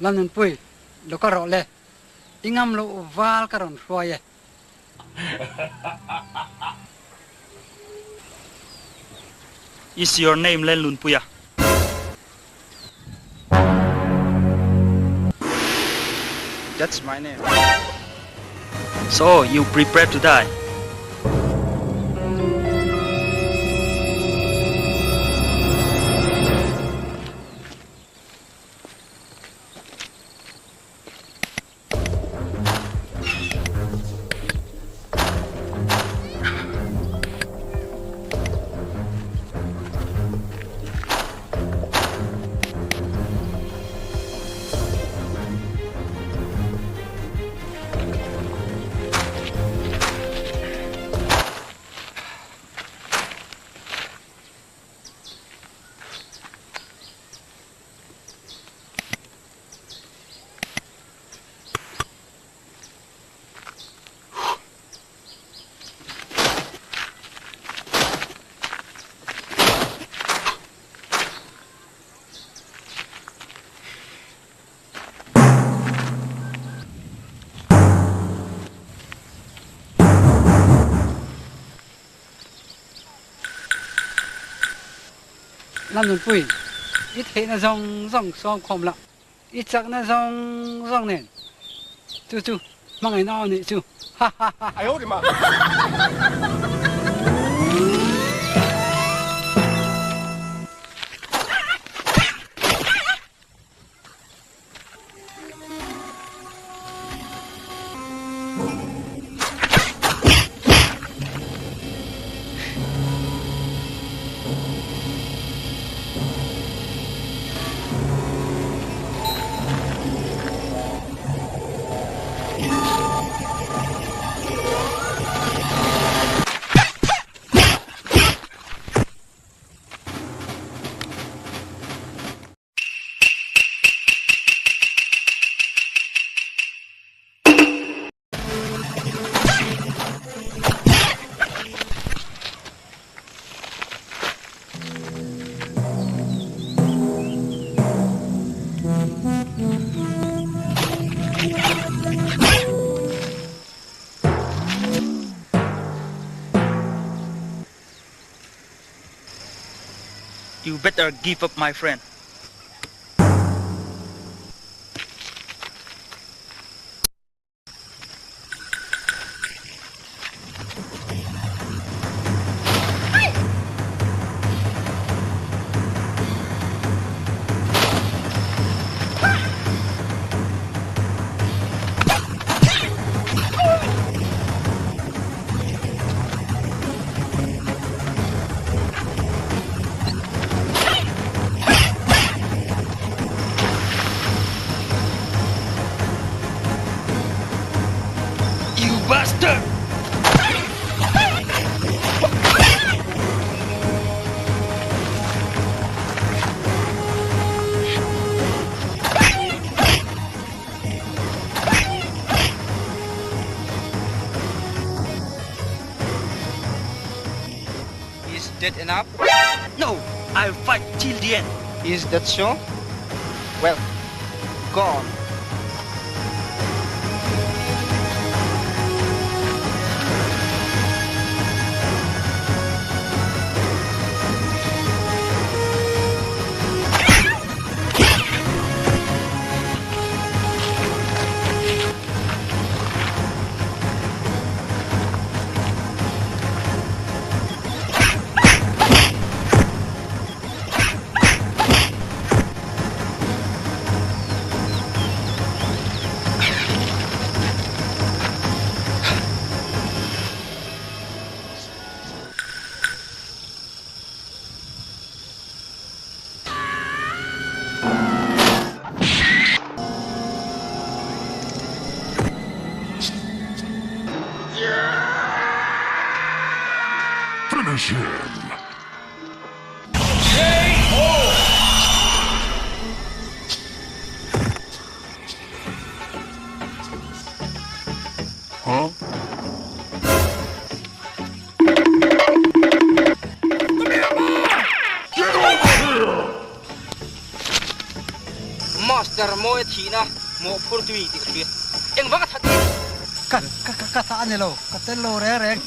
Lalnunpui, lo ka rawh le. I ngam loh val ka rawn hruai e. Is your name Lalnunpuia? That's my name. So you prepare to die. Lalnunpui, i theihna zawng zawng sawm khawm la, i chakna zawng zawng nen chu chu hmangaihna aw nih chu ha ha ha. You better give up my friend. You bastard! Is that enough? No, I'll fight till the end. Is that so? Well, go on. Finish him! Huh? Get over here! Ma! Master Mawia thihna mawhphur tui tih ka hria. Engvang a that nge? Ka ka ka tha a ni lo, ka tel lo reng reng.